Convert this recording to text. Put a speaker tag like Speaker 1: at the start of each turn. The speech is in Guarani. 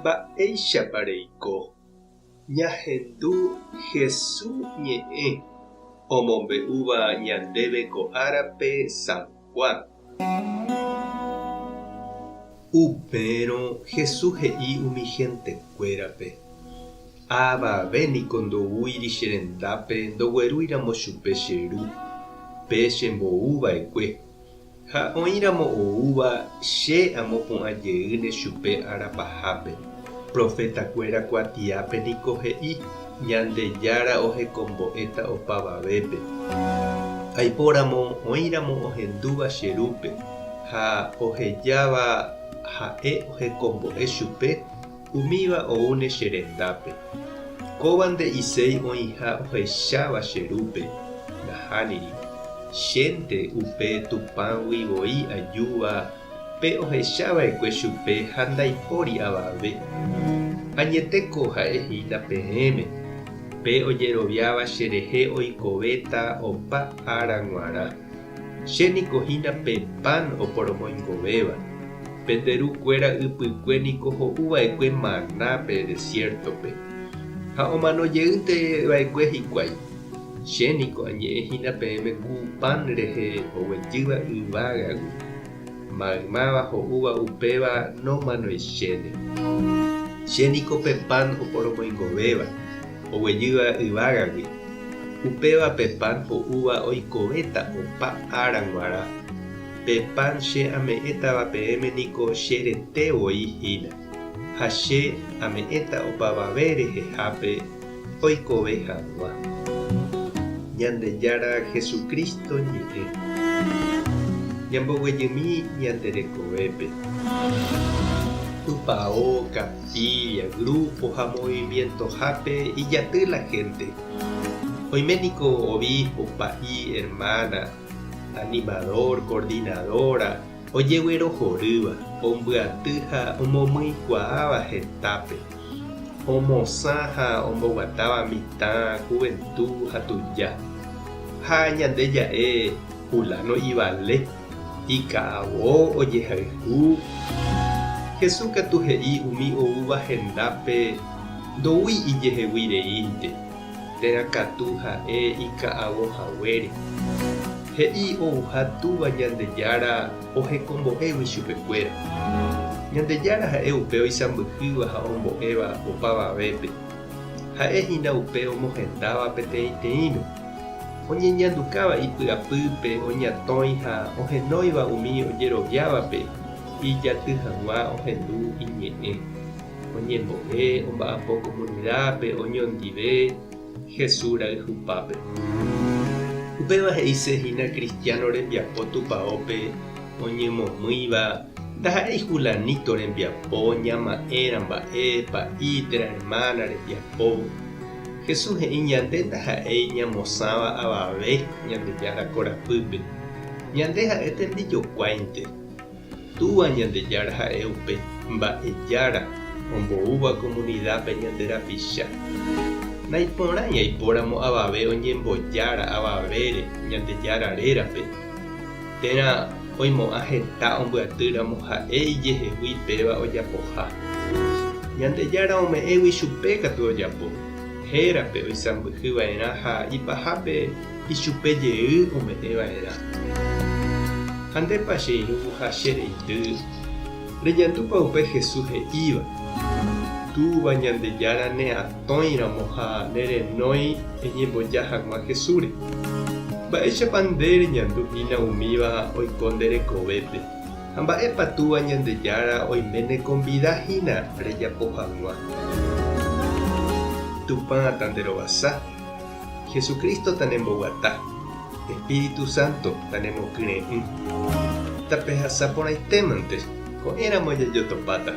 Speaker 1: Mba'éichapa reiko? Ñahendu Hesu ñe'ẽ omombe'úva ñandéve ko árape San Juan. Upérõ Hesu he'i umi hentekuérape, Avave niko ndoúiri che rendápe ndoguerúiramo chupe che Ru, pe chembou va'ekue. Ha oĩramo oúva, che amopu'ã jeýne chupe ára pahápe. Profetakuéra kuatiápe niko he'i, Ñandejára ohekombo'éta opavavépe. Aipóramo oĩramo ohendúva che Rúpe ha ohejáva ha'e ohekombo'e chupe, umíva oúne che rendápe. Kóva nde'iséi oĩha ohecháva che Rúpe, nahániri. Chénte upe Tupãgui voi ajúva pe ohecha va'ekue chupe ha ndaipóri avave. Añetéko ha'e hína peẽme, pe ojeroviáva cherehe oikovéta opa ára g̃uarã. Che niko hína pe pan oporomoingovéva. Pende ru kuéra ypykue niko ho'u va'ekue maná pe desiértope, ha omano jeýnte va'ekue hikuái. Che niko añe'ẽ hína peẽme ku pan rehe oguejýva yvágagui. Maymáva ho'úva upéva nomanoichéne. Che niko pe pan oporomoingovéva, oguejýva yvágagui. Upéva pe pan ho'úva oikovéta opa ára g̃uarã. Pe pan che ame'ẽtava peẽme niko che rete voi hína, ha che ame'ẽta opavave rehehápe oikove hag̃ua. Ñandejára Jesucristo ñe'ẽ. Ñamboguejymi ñande rekovépe. Tupao, capilla, grupo ha movimientohápe ijaty la gente. Oime niko obispo, pa'i, hermana, animador, coordinadora, ojeguerohorýva, ombyaty ha omomyikuaáva hetápe. Omosã ha omboguatáva mitã, juventu ha tuja. Ha ñande ja'e Fulano ivale, ika'avo ojehayhu. Jesús katu he'i umi oúva hendápe ndoúi ijehegui reínte, térã katu ha'e ika'avo haguére. He'i ouha Túva Ñandejára ohekombo'égui chupekuéra. Ñandejára ha'e upe oisãmbyhýva ha ombo'éva opavavépe. Ha'e hína upe omohendáva peteĩteĩme. Oñeñandukáva ipy'apýpe oñatõi ha ohenóiva umi ojeroviávape ijaty hag̃ua ohendu iñe'ẽ. Oñembo'e, omba'apo komunidápe, oñondive, Jesús rayhupápe. Upéva he'ise hína cristiano rembiapo tupaópe oñemomýiva ndaha'éi fulanito rembiapo, ñama'ẽra mba'e, pa'i térã hermana rembiapo. Jesús he'i ñande ndaha'éi ñamosãva avave Ñandejára korapýpe. Ñande ha'e tembijokuáinte. Túva Ñandejára ha'e upe mba'ejára omboúva komunidápe ñande rapicha. Naiporãi aipóramo avave oñembojára avavére Ñandejára rérape, térã oimo'ã heta ombyatýramo ha'e ijehegui péva ojapoha. Ñandejára ome'ẽgui chupe katu ojapo, hérape oisãmbyhy va'erã ha ipahápe ichupe jey ome'ẽ va'erã. Ha ndépa che irũ ha che reindy, reñandúpa upe Jesús he'íva, Túva Ñandejára ne atõi ramo ha ne renói eñemboja hag̃ua Jesúsre. Mba'éichapa nde reñandu hína umíva oiko nde rekovépe, ha mba'épa Túva Ñandejára oime nekonvida hína rejapo hag̃ua? Tupã tanderovasa. Jesucristo tanemboguata, Espíritu Santo tanemokyre'ỹ. Tapehasa porãitémante, ko'ẽramo jajotopáta.